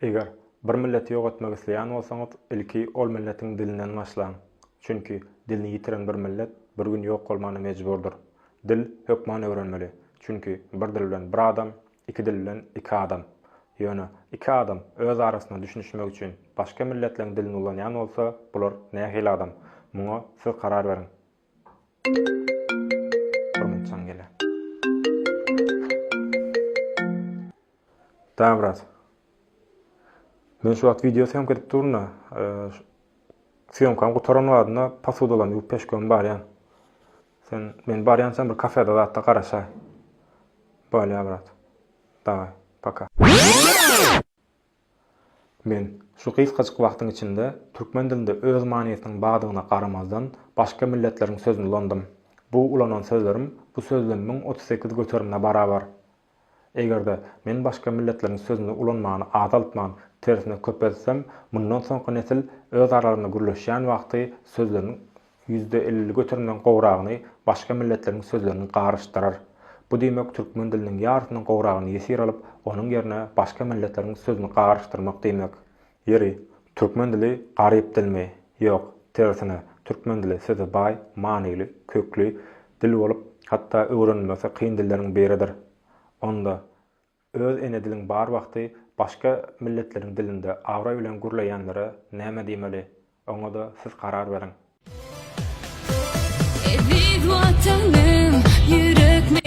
Eger bir milleti ýok etmek isleýän bolsaňyz, ilki ol milletiň dilinden başlaň. Çünki dilini ýitiren bir millet bir gün ýok bolmana mejburdyr. Dil hökman öwrenmeli. Çünki bir dil bilen bir adam, iki dil bilen iki adam. Ýöne iki adam öz arasynda düşünişmek üçin başga milletleň dilini ulanýan bolsa, bular nähili adam? Muňa siz karar beriň. Bir minut jaň gelýär. Da brat. Men şu wagt wideo syýomka edip durun-da. Syýomkam gutaran badyna posudalaryny ýuwup peşgöwüm barýan. Sen men barýançam bir kafede zatda garaşaý. Bolýar brat. Daway, poka. Men şu gysgajyk wagtyň içinde türkmen dilinde öz manysynyň bardygyna garamazdan başga milletleriň sözüni ulandym. Bu ulanan sözlerim bu sözlemimiň 38 göterimine barabar. Eger-de, men başga milletleriň sözüni ulanmany azaltman, tersine köpeltsem, mundan soňky nesil öz aralarynda gürleşýän wagty sözleriniň 50% göterimden gowragyny başga milletleriň sözlerini garyşdyrar. Bu diýmek türkmen diliniň ýarysyndan gowragyny ýesir alyp, onuň ýerine başga milletleriň sözüni garyşdyrmak diýmek. Ýeri, türkmen dili garyp dilmi? Ýok, tersine, türkmen dili söze baý, manyly, kökli dil bolup, hatda öwrenilmesi kyn dilleriň biridir. Onda, öz ene diliň bar wagty başga milletleriň dilinde abraý bilen gürleýänlere näme diýmeli? Oňa-da siz karar beriň. Eziz Watanym, ýürek.